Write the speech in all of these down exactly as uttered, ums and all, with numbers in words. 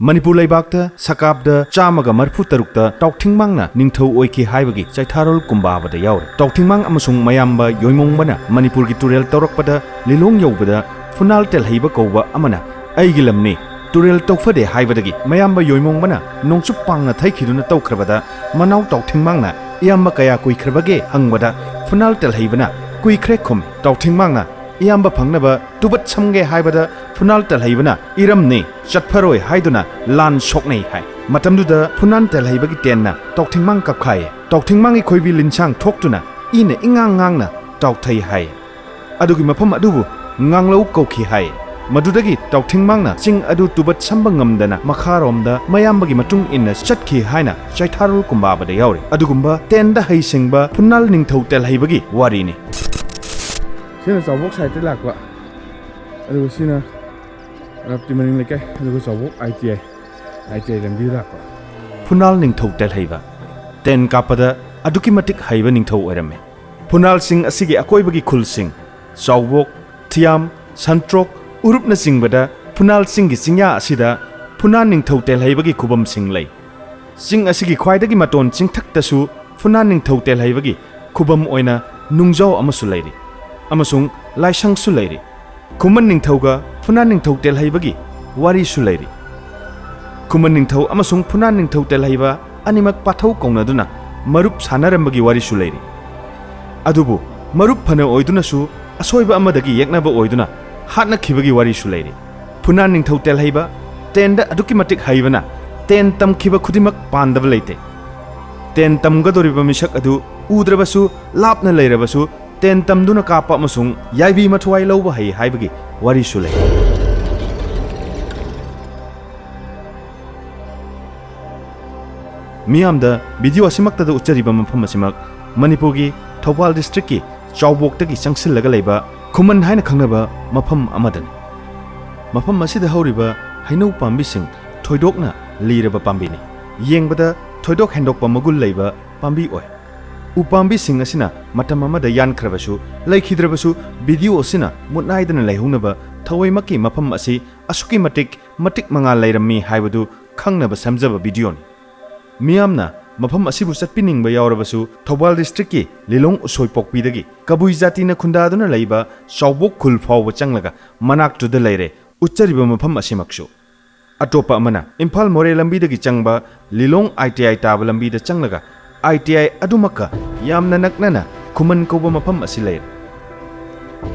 ꯃꯅꯤꯄꯨꯔ ꯂꯩꯕꯥꯛꯇ ꯁꯀꯥꯞꯗ ꯆꯥꯝꯃꯒ ꯃꯔꯤꯐꯨ ꯇꯔꯨꯛꯇ ꯇꯥꯎꯊꯤꯡꯃꯥꯡꯅ ꯅꯤꯡꯊꯧ ꯑꯣꯏꯈꯤ ꯍꯥꯏꯕꯒꯤ ꯆꯩꯊꯥꯔꯣꯜ ꯀꯨꯝꯕꯥꯕꯗ ꯌꯥꯎꯔꯤ꯫ ꯇꯥꯎꯊꯤꯡꯃꯥꯡ ꯑꯃꯁꯨꯡ ꯃꯌꯥꯝꯕ ꯌꯣꯏꯃꯣꯡꯕꯅ ꯃꯅꯤꯄꯨꯔꯒꯤ ꯇꯨꯔꯦꯜ ꯇꯧꯔꯛꯄꯗ ꯂꯤꯂꯣꯡ ꯌꯧꯕꯗ ꯐꯨꯅꯥꯜ ꯇꯦꯜꯍꯩꯕ ꯀꯧꯕ ꯑꯃꯅ "ꯑꯩꯒꯤ ꯂꯝꯅꯤ, ꯇꯨꯔꯦꯜ ꯇꯧꯐꯗꯦ" ꯍꯥꯏꯕꯗꯒꯤ ꯃꯌꯥꯝꯕ ꯌꯣꯏꯃꯣꯡꯕꯅ ꯅꯣꯡꯆꯨꯞ ꯄꯥꯡꯅ ꯊꯩꯈꯤꯗꯨꯅ ꯇꯧꯈ꯭ꯔꯕꯗ ꯃꯅꯥꯎ ꯇꯥꯎꯊꯤꯡꯃꯥꯡꯅ "ꯏꯌꯥꯝꯕ ꯀꯌꯥ ꯀꯨꯏꯈ꯭ꯔꯕꯒꯦ?" ꯍꯪꯕꯗ ꯐꯨꯅꯥꯜ ꯇꯦꯜꯍꯩꯕꯅ "ꯀꯨꯏꯈ꯭ꯔꯦ" ꯈꯨꯝꯃꯤ꯫ ꯇꯥꯎꯊꯤꯡꯃꯥꯡꯅ ꯏꯌꯥꯝꯕ ꯐꯪꯅꯕ ꯇꯨꯕꯠ ꯁꯝꯒꯦ ꯍꯥꯏꯕꯗ ꯐꯨꯅꯥꯜ ꯇꯦꯜꯍꯩꯕꯅ "ꯏꯔꯝꯅꯤ, ꯆꯠꯐꯔꯣꯏ" ꯍꯥꯏꯗꯨꯅ ꯂꯥꯟ ꯁꯣꯛꯅꯩ ꯍꯥꯏ꯫ ꯃꯇꯝꯗꯨꯗ ꯐꯨꯅꯥꯜ ꯇꯦꯜꯍꯩꯕꯒꯤ ꯇꯦꯟꯅ ꯇꯥꯎꯊꯤꯡꯃꯥꯡ ꯀꯞꯈꯥꯏꯌꯦ꯫ ꯇꯥꯎꯊꯤꯡꯃꯥꯡꯒꯤ ꯈꯣꯏꯕꯤ ꯂꯤꯟꯁꯥꯡ ꯊꯣꯛꯇꯨꯅ ꯏꯅ ꯏꯉꯥꯡ ꯉꯥꯡꯅ ꯇꯥꯎꯊꯩ ꯍꯥꯏ꯫ ꯑꯗꯨꯒꯤ ꯃꯐꯝ ꯑꯗꯨꯕꯨ ꯉꯥꯡꯂꯧ ꯀꯧꯈꯤ ꯍꯥꯏ꯫ ꯃꯗꯨꯗꯒꯤ ꯇꯥꯎꯊꯤꯡꯃꯥꯡꯅ ꯆꯤꯡ ꯑꯗꯨ ꯇꯨꯕꯠ ꯁꯝꯕ ꯉꯝꯗꯅ ꯃꯈꯥꯔꯣꯝꯗ ꯃꯌꯥꯝꯕꯒꯤ ꯃꯇꯨꯡ ꯏꯟꯅ ꯆꯠꯈꯤ ꯍꯥꯏꯅ ꯆꯩꯊꯥꯔꯣꯜ ꯀꯨꯝꯕꯥꯕꯗ ꯌꯥꯎꯔꯤ꯫ ꯑꯗꯨꯒꯨꯝꯕ ꯇꯦꯟꯗ ꯍꯩꯁꯤꯡꯕ ꯐꯨꯅꯥꯜ ꯅꯤꯡꯊꯧ ꯇꯦꯜꯍꯩꯕꯒꯤ ꯋꯥꯔꯤꯅꯤ꯫ ꯁꯤꯅ ꯆꯥꯎꯕꯣꯛ ꯁꯥꯏꯠꯇ ꯂꯥꯛꯄ, ꯑꯗꯨꯒ ꯁꯤꯅ ꯔꯥꯞꯇꯤ ꯃꯅꯤꯡ ꯂꯩꯀꯥꯏ, ꯑꯗꯨꯒ ꯆꯥꯎꯕꯣꯛ ꯑꯥꯏ ꯇꯤ ꯑꯥꯏ, ꯑꯥꯏ ꯇꯤ ꯑꯥꯏ ꯂꯝꯕꯤ ꯂꯥꯛꯄ꯫ ꯐꯨꯅꯥꯜ ꯅꯤꯡꯊꯧ ꯇꯦꯜꯍꯩꯕ ꯇꯦꯟ ꯀꯥꯞꯄꯗ ꯑꯗꯨꯛꯀꯤ ꯃꯇꯤꯛ ꯍꯩꯕ ꯅꯤꯡꯊꯧ ꯑꯣꯏꯔꯝꯃꯤ꯫ ꯐꯨꯅꯥꯜꯁꯤꯡ ꯑꯁꯤꯒꯤ ꯑꯀꯣꯏꯕꯒꯤ ꯈꯨꯜꯁꯤꯡ ꯆꯥꯎꯕꯣꯛ, ꯊꯤꯌꯥꯝ, ꯁꯟꯇ꯭ꯔꯣꯛ, ꯎꯔꯨꯞꯅꯆꯤꯡꯕꯗ ꯐꯨꯅꯥꯜꯁꯤꯡꯒꯤ ꯆꯤꯡꯌꯥ ꯑꯁꯤꯗ ꯐꯨꯅꯥꯜ ꯅꯤꯡꯊꯧ ꯇꯦꯜꯍꯩꯕꯒꯤ ꯈꯨꯕꯝꯁꯤꯡ ꯂꯩ꯫ ꯆꯤꯡ ꯑꯁꯤꯒꯤ ꯈ꯭ꯋꯥꯏꯗꯒꯤ ꯃꯇꯣꯟ ꯆꯤꯡꯊꯛꯇꯁꯨ ꯐꯨꯅꯥꯜ ꯅꯤꯡꯊꯧ ꯇꯦꯜꯍꯩꯕꯒꯤ ꯈꯨꯕꯝ ꯑꯣꯏꯅ ꯅꯨꯡꯖꯥꯎ ꯑꯃꯁꯨ ꯂꯩꯔꯤ ꯑꯃꯁꯨꯡ ꯂꯥꯏꯁꯪꯁꯨ ꯂꯩꯔꯤ꯫ ꯈꯨꯃꯟ ꯅꯤꯡꯊꯧꯒ ꯐꯨꯅꯥꯜ ꯅꯤꯡꯊꯧ ꯇꯦꯜꯍꯩꯕꯒꯤ ꯋꯥꯔꯤꯁꯨ ꯂꯩꯔꯤ꯫ ꯈꯨꯃꯟ ꯅꯤꯡꯊꯧ ꯑꯃꯁꯨꯡ ꯐꯨꯅꯥꯜ ꯅꯤꯡꯊꯧ ꯇꯦꯜꯍꯩꯕ ꯑꯅꯤꯃꯛ ꯄꯥꯊꯧ ꯀꯧꯅꯗꯨꯅ ꯃꯔꯨꯞ ꯁꯥꯟꯅꯔꯝꯕꯒꯤ ꯋꯥꯔꯤꯁꯨ ꯂꯩꯔꯤ꯫ ꯑꯗꯨꯕꯨ ꯃꯔꯨꯞ ꯐꯅ ꯑꯣꯏꯗꯨꯅꯁꯨ ꯑꯁꯣꯏꯕ ꯑꯃꯗꯒꯤ ꯌꯦꯛꯅꯕ ꯑꯣꯏꯗꯨꯅ ꯍꯥꯠꯅꯈꯤꯕꯒꯤ ꯋꯥꯔꯤꯁꯨ ꯂꯩꯔꯤ꯫ ꯐꯨꯅꯥꯜ ꯅꯤꯡꯊꯧ ꯇꯦꯜꯍꯩꯕ ꯇꯦꯟꯗ ꯑꯗꯨꯛꯀꯤ ꯃꯇꯤꯛ ꯍꯩꯕꯅ ꯇꯦꯟ ꯇꯝꯈꯤꯕ ꯈꯨꯗꯤꯡꯃꯛ ꯄꯥꯟꯗꯕ ꯂꯩꯇꯦ꯫ ꯇꯦꯟ ꯇꯝꯒꯗꯧꯔꯤꯕ ꯃꯤꯁꯛ ꯑꯗꯨ ꯎꯗ꯭ꯔꯕꯁꯨ, ꯂꯥꯞꯅ ꯂꯩꯔꯕꯁꯨ ꯇꯦꯟ ꯇꯝꯗꯨꯅ ꯀꯥꯞꯄ ꯑꯃꯁꯨꯡ ꯌꯥꯏꯕꯤ ꯃꯊ꯭ꯋꯥꯏ ꯂꯧꯕ ꯍꯩ ꯍꯥꯏꯕꯒꯤ ꯋꯥꯔꯤꯁꯨ ꯂꯩ꯫ ꯃꯤꯌꯥꯝꯗ ꯚꯤꯗꯤꯑꯣ ꯑꯁꯤꯃꯛꯇꯗ ꯎꯠꯆꯔꯤꯕ ꯃꯐꯝ ꯑꯁꯤꯃꯛ ꯃꯅꯤꯄꯨꯔꯒꯤ ꯊꯧꯕꯥꯜ ꯗꯤꯁꯇ꯭ꯔꯤꯛꯀꯤ ꯆꯥꯎꯕꯣꯛꯇꯒꯤ ꯆꯪꯁꯤꯜꯂꯒ ꯂꯩꯕ ꯈꯨꯃꯟ ꯍꯥꯏꯅ ꯈꯪꯅꯕ ꯃꯐꯝ ꯑꯃꯗꯅꯤ꯫ ꯃꯐꯝ ꯑꯁꯤꯗ ꯍꯧꯔꯤꯕ ꯍꯩꯅꯧ ꯄꯥꯝꯕꯤꯁꯤꯡ ꯊꯣꯏꯗꯣꯛꯅ ꯂꯤꯔꯕ ꯄꯥꯝꯕꯤꯅꯤ꯫ ꯌꯦꯡꯕꯗ ꯊꯣꯏꯗꯣꯛ ꯍꯦꯟꯗꯣꯛꯄ ꯃꯒꯨꯟ ꯂꯩꯕ ꯄꯥꯝꯕꯤ ꯑꯣꯏ꯫ ꯎꯄꯥꯝꯕꯤꯁꯤꯡ ꯑꯁꯤꯅ ꯃꯇꯝ ꯑꯃꯗ ꯌꯥꯟꯈ꯭ꯔꯕꯁꯨ, ꯂꯩꯈꯤꯗ꯭ꯔꯕꯁꯨ, ꯚꯤꯗꯤꯑꯣ ꯑꯁꯤꯅ ꯃꯨꯠꯅꯥꯏꯗꯅ ꯂꯩꯍꯧꯅꯕ ꯊꯑꯣꯏꯃꯛꯀꯤ ꯃꯐꯝ ꯑꯁꯤ ꯑꯁꯨꯛꯀꯤ ꯃꯇꯤꯛ ꯃꯇꯤꯛ ꯃꯉꯥꯜ ꯂꯩꯔꯝꯃꯤ ꯍꯥꯏꯕꯗꯨ ꯈꯪꯅꯕ ꯁꯦꯝꯖꯕ ꯚꯤꯗꯤꯑꯣꯅꯤ꯫ ꯃꯤꯌꯥꯝꯅ ꯃꯐꯝ ꯑꯁꯤꯕꯨ ꯆꯠꯄꯤꯅꯤꯡꯕ ꯌꯥꯎꯔꯕꯁꯨ, ꯊꯧꯕꯥꯜ ꯗꯤꯁꯇ꯭ꯔꯤꯛꯀꯤ ꯂꯤꯂꯣꯡ ꯎꯁꯣꯏꯄꯣꯛꯄꯤꯗꯒꯤ ꯀꯕꯨꯏ ꯖꯥꯇꯤꯅ ꯈꯨꯟꯗꯥꯗꯨꯅ ꯂꯩꯕ ꯆꯥꯎꯕꯣꯛ ꯈꯨꯜ ꯐꯥꯎꯕ ꯆꯪꯂꯒ ꯃꯅꯥꯛꯇꯨꯗ ꯂꯩꯔꯦ ꯎꯠꯆꯔꯤꯕ ꯃꯐꯝ ꯑꯁꯤꯃꯛꯁꯨ꯫ ꯑꯇꯣꯞꯄ ꯑꯃꯅ ꯏꯝꯐꯥꯜ ꯃꯣꯔꯦ ꯂꯝꯕꯤꯗꯒꯤ ꯆꯪꯕ ꯂꯤꯂꯣꯡ ꯑꯥꯏ ꯇꯤ ꯑꯥꯏ ꯇꯥꯕ ꯂꯝꯕꯤꯗ ꯆꯪꯂꯒ ꯑꯥꯏ ꯇꯤ ꯑꯥꯏ ꯑꯗꯨꯃꯛꯀ ꯌꯥꯝꯅ ꯅꯛꯅꯅ ꯈꯨꯃꯟ ꯀꯧꯕ ꯃꯐꯝ ꯑꯁꯤ ꯂꯩꯔꯦ꯫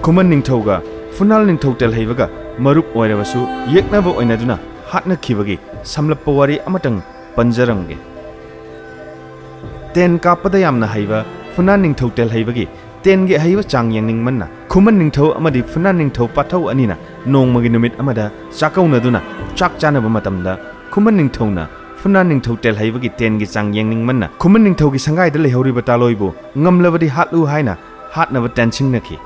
ꯈꯨꯃꯟ ꯅꯤꯡꯊꯧꯒ ꯐꯨꯅꯥꯜ ꯅꯤꯡꯊꯧ ꯇꯦꯜꯍꯩꯕꯒ ꯃꯔꯨꯞ ꯑꯣꯏꯔꯕꯁꯨ, ꯌꯦꯛꯅꯕ ꯑꯣꯏꯅꯗꯨꯅ ꯍꯥꯠꯅꯈꯤꯕꯒꯤ ꯁꯝꯂꯞꯄ ꯋꯥꯔꯤ ꯑꯃꯇꯪ ꯄꯟꯖꯔꯝꯒꯦ꯫ ꯇꯦꯟ ꯀꯥꯞꯄꯗ ꯌꯥꯝꯅ ꯍꯩꯕ ꯐꯨꯅꯥꯜ ꯅꯤꯡꯊꯧ ꯇꯦꯜꯍꯩꯕꯒꯤ ꯇꯦꯟꯒꯤ ꯑꯍꯩꯕ ꯆꯥꯡ ꯌꯦꯡꯅꯤꯡꯃꯟꯅ ꯈꯨꯃꯟ ꯅꯤꯡꯊꯧ ꯑꯃꯗꯤ ꯐꯨꯅꯥꯜ ꯅꯤꯡꯊꯧ ꯄꯥꯊꯧ ꯑꯅꯤꯅ ꯅꯣꯡꯃꯒꯤ ꯅꯨꯃꯤꯠ ꯑꯃꯗ ꯆꯥꯛꯀꯧꯅꯗꯨꯅ ꯆꯥꯛ ꯆꯥꯅꯕ ꯃꯇꯝꯗ, ꯈꯨꯃꯟ ꯅꯤꯡꯊꯧꯅ ꯐꯨꯅꯥꯜ ꯅꯤꯡꯊꯧ ꯇꯦꯜꯍꯩꯕꯒꯤ ꯇꯦꯟꯒꯤ ꯆꯥꯡ ꯌꯦꯡꯅꯤꯡꯃꯟꯅ ꯈꯨꯃꯟ ꯅꯤꯡꯊꯧꯒꯤ ꯁꯪꯒꯥꯏꯗ ꯂꯩꯍꯧꯔꯤꯕ ꯇꯥꯂꯣꯏꯕꯨ ꯉꯝꯂꯕꯗꯤ ꯍꯥꯠꯂꯨ ꯍꯥꯏꯅ ꯍꯥꯠꯅꯕ ꯇꯦꯟꯁꯤꯡꯅꯈꯤ꯫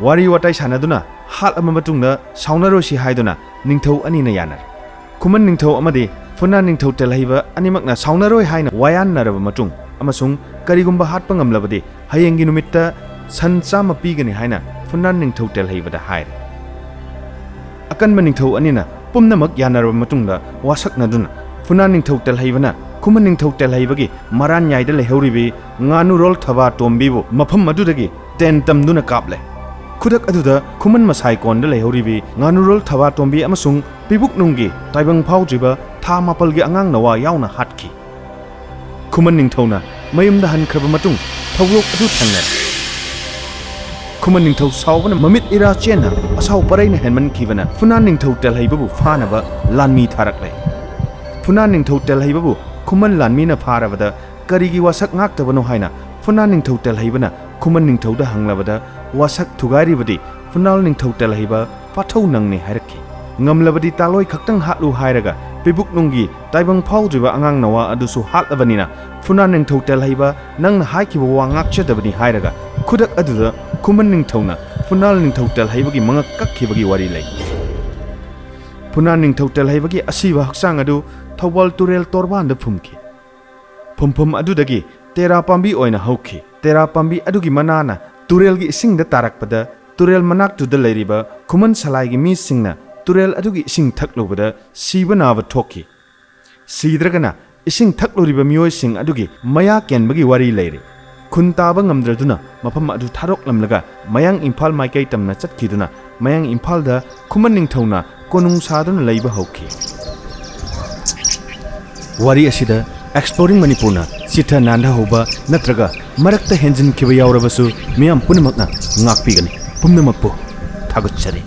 ꯋꯥꯔꯤ ꯋꯥꯇꯥꯏ ꯁꯥꯟꯅꯗꯨꯅ ꯍꯥꯠꯂꯕ ꯃꯇꯨꯡꯗ ꯁꯥꯎꯅꯔꯣꯏꯁꯤ ꯍꯥꯏꯗꯨꯅ ꯅꯤꯡꯊꯧ ꯑꯅꯤꯅ ꯌꯥꯅꯔꯦ꯫ ꯈꯨꯃꯟ ꯅꯤꯡꯊꯧ ꯑꯃꯗꯤ ꯐꯨꯅꯥꯜ ꯅꯤꯡꯊꯧ ꯇꯦꯜꯍꯩꯕ ꯑꯅꯤꯃꯛꯅ ꯁꯥꯎꯅꯔꯣꯏ ꯍꯥꯏꯅ ꯋꯥꯌꯥꯟꯅꯔꯕ ꯃꯇꯨꯡ ꯑꯃꯁꯨꯡ ꯀꯔꯤꯒꯨꯝꯕ ꯍꯥꯠꯄ ꯉꯝꯂꯕꯗꯤ ꯍꯌꯦꯡꯒꯤ ꯅꯨꯃꯤꯠꯇ ꯁꯟ ꯆꯥꯝꯃ ꯄꯤꯒꯅꯤ ꯍꯥꯏꯅ ꯐꯨꯅꯥꯜ ꯅꯤꯡꯊꯧ ꯇꯦꯜꯍꯩꯕꯗ ꯍꯥꯏꯔꯦ꯫ ꯑꯀꯟꯕ ꯅꯤꯡꯊꯧ ꯑꯅꯤꯅ ꯄꯨꯝꯅꯃꯛ ꯌꯥꯅꯔꯕ ꯃꯇꯨꯡꯗ ꯋꯥꯁꯛꯅꯗꯨꯅ ꯐꯨꯅꯥꯜ ꯅꯤꯡꯊꯧ ꯇꯦꯜꯍꯩꯕꯅ ꯈꯨꯃꯟ ꯅꯤꯡꯊꯧ ꯇꯦꯜꯍꯩꯕꯒꯤ ꯃꯔꯥꯟꯌꯥꯏꯗ ꯂꯩꯍꯧꯔꯤꯕꯤ ꯉꯥꯅꯨꯔꯣꯜ ꯊꯕꯥ ꯇꯣꯝꯕꯤꯕꯨ ꯃꯐꯝ ꯑꯗꯨꯗꯒꯤ ꯇꯦꯟ ꯇꯝꯗꯨꯅ ꯀꯥꯞꯂꯦ꯫ ꯈꯨꯗꯛ ꯑꯗꯨꯗ ꯈꯨꯃꯟ ꯃꯁꯥꯏꯀꯣꯟꯗ ꯂꯩꯍꯧꯔꯤꯕꯤ ꯉꯥꯅꯨꯔꯣꯜ ꯊꯕꯥ ꯇꯣꯝꯕꯤ ꯑꯃꯁꯨꯡ ꯄꯤꯕꯨꯛꯅꯨꯡꯒꯤ ꯇꯥꯏꯕꯪ ꯐꯥꯎꯗ꯭ꯔꯤꯕ ꯊꯥ ꯃꯥꯄꯜꯒꯤ ꯑꯉꯥꯡ ꯅꯋꯥ ꯌꯥꯎꯅ ꯍꯥꯠꯈꯤ꯫ ꯈꯨꯃꯟ ꯅꯤꯡꯊꯧꯅ ꯃꯌꯨꯝꯗ ꯍꯟꯈ꯭ꯔꯕ ꯃꯇꯨꯡ ꯊꯧꯗꯣꯛ ꯑꯗꯨ ꯊꯦꯡꯅꯔꯦ꯫ ꯈꯨꯃꯟ ꯅꯤꯡꯊꯧ ꯁꯥꯎꯕꯅ ꯃꯃꯤꯠ ꯏꯔꯥ ꯆꯦꯟꯅ ꯑꯁꯥꯎ ꯄꯔꯩꯅ ꯍꯦꯟꯃꯟꯈꯤꯕꯅ ꯐꯨꯅꯥꯟ ꯅꯤꯡꯊꯧ ꯇꯦꯜꯍꯩꯕꯕꯨ ꯐꯥꯅꯕ ꯂꯥꯟꯃꯤ ꯊꯥꯔꯛꯂꯦ꯫ ꯐꯨꯅꯥꯟ ꯅꯤꯡꯊꯧ ꯇꯦꯜꯍꯩꯕꯕꯨ ꯈꯨꯃꯟ ꯂꯥꯟꯃꯤꯅ ꯐꯥꯔꯕꯗ ꯀꯔꯤꯒꯤ ꯋꯥꯁꯛ ꯉꯥꯛꯇꯕꯅꯣ ꯍꯥꯏꯅ ꯐꯨꯅꯥꯟ ꯅꯤꯡꯊꯧ ꯇꯦꯜꯍꯩꯕꯅ ꯈꯨꯃꯟ ꯅꯤꯡꯊꯧꯗ ꯍꯪꯂꯕꯗ, ꯋꯥꯁꯛ ꯊꯨꯒꯥꯏꯔꯤꯕꯗꯤ ꯐꯨꯅꯥꯜ ꯅꯤꯡꯊꯧ ꯇꯦꯜꯍꯩꯕ ꯄꯥꯊꯧ ꯅꯪꯅꯤ ꯍꯥꯏꯔꯛꯈꯤ꯫ ꯉꯝꯂꯕꯗꯤ ꯇꯥꯂꯣꯏ ꯈꯛꯇꯪ ꯍꯥꯠꯂꯨ ꯍꯥꯏꯔꯒ ꯄꯤꯕꯨꯛꯅꯨꯡꯒꯤ ꯇꯥꯏꯕꯪ ꯐꯥꯎꯗ꯭ꯔꯤꯕ ꯑꯉꯥꯡ ꯅꯋꯥ ꯑꯗꯨꯁꯨ ꯍꯥꯠꯂꯕꯅꯤꯅ ꯐꯨꯅꯥꯟ ꯅꯤꯡꯊꯧ ꯇꯦꯜꯍꯩꯕ ꯅꯪꯅ ꯍꯥꯏꯈꯤꯕ ꯋꯥ ꯉꯥꯛꯆꯗꯕꯅꯤ ꯍꯥꯏꯔꯒ ꯈꯨꯗꯛ ꯑꯗꯨꯗ ꯈꯨꯃꯟ ꯅꯤꯡꯊꯧꯅ ꯐꯨꯅꯥꯜ ꯅꯤꯡꯊꯧ ꯇꯦꯜꯍꯩꯕꯒꯤ ꯃꯉꯛ ꯀꯛꯈꯤꯕꯒꯤ ꯋꯥꯔꯤ ꯂꯩ꯫ ꯐꯨꯅꯥꯟ ꯅꯤꯡꯊꯧ ꯇꯦꯜꯍꯩꯕꯒꯤ ꯑꯁꯤꯕ ꯍꯛꯆꯥꯡ ꯑꯗꯨ ꯊꯧꯕꯥꯜ ꯇꯨꯔꯦꯜ ꯇꯣꯔꯕꯥꯟꯗ ꯐꯨꯝꯈꯤ꯫ ꯐꯨꯝꯐꯝ ꯑꯗꯨꯗꯒꯤ ꯇꯦꯔꯥ ꯄꯥꯝꯕꯤ ꯑꯣꯏꯅ ꯍꯧꯈꯤ꯫ ꯇꯦꯔꯥ ꯄꯥꯝꯕꯤ ꯑꯗꯨꯒꯤ ꯃꯅꯥꯅ ꯇꯨꯔꯦꯜꯒꯤ ꯏꯁꯤꯡꯗ ꯇꯥꯔꯛꯄꯗ ꯇꯨꯔꯦꯜ ꯃꯅꯥꯛꯇꯨꯗ ꯂꯩꯔꯤꯕ ꯈꯨꯃꯟ ꯁꯂꯥꯏꯒꯤ ꯃꯤꯁꯤꯡꯅ ꯇꯨꯔꯦꯜ ꯑꯗꯨꯒꯤ ꯏꯁꯤꯡ ꯊꯛꯂꯨꯕꯗ ꯁꯤꯕ ꯅꯥꯕ ꯊꯣꯛꯈꯤ꯫ ꯁꯤꯗ꯭ꯔꯒꯅ ꯏꯁꯤꯡ ꯊꯛꯂꯨꯔꯤꯕ ꯃꯤꯑꯣꯏꯁꯤꯡ ꯑꯗꯨꯒꯤ ꯃꯌꯥ ꯀꯦꯟꯕꯒꯤ ꯋꯥꯔꯤ ꯂꯩꯔꯤ꯫ ꯈꯨꯟ ꯇꯥꯕ ꯉꯝꯗ꯭ꯔꯗꯨꯅ ꯃꯐꯝ ꯑꯗꯨ ꯊꯥꯗꯣꯛꯂꯝꯂꯒ ꯃꯌꯥꯡ ꯏꯝꯐꯥꯜ ꯃꯥꯏꯀꯩ ꯇꯝꯅ ꯆꯠꯈꯤꯗꯨꯅ ꯃꯌꯥꯡ ꯏꯝꯐꯥꯜꯗ ꯈꯨꯃꯟ ꯅꯤꯡꯊꯧꯅ ꯀꯣꯅꯨꯡ ꯁꯥꯗꯨꯅ ꯂꯩꯕ ꯍꯧꯈꯤ꯫ ꯋꯥꯔꯤ ꯑꯁꯤꯗ Exploring ꯃꯅꯤꯄꯨꯔꯅ ꯆꯤꯊ ꯅꯥꯟꯊꯍꯧꯕ ꯅꯠꯇ꯭ꯔꯒ ꯃꯔꯛꯇ ꯍꯦꯟꯖꯤꯟꯈꯤꯕ ꯌꯥꯎꯔꯕꯁꯨ ꯃꯤꯌꯥꯝ ꯄꯨꯝꯅꯃꯛꯅ ꯉꯥꯛꯄꯤꯒꯅꯤ꯫ ꯄꯨꯝꯅꯃꯛꯄꯨ ꯊꯥꯒꯠꯆꯔꯤ꯫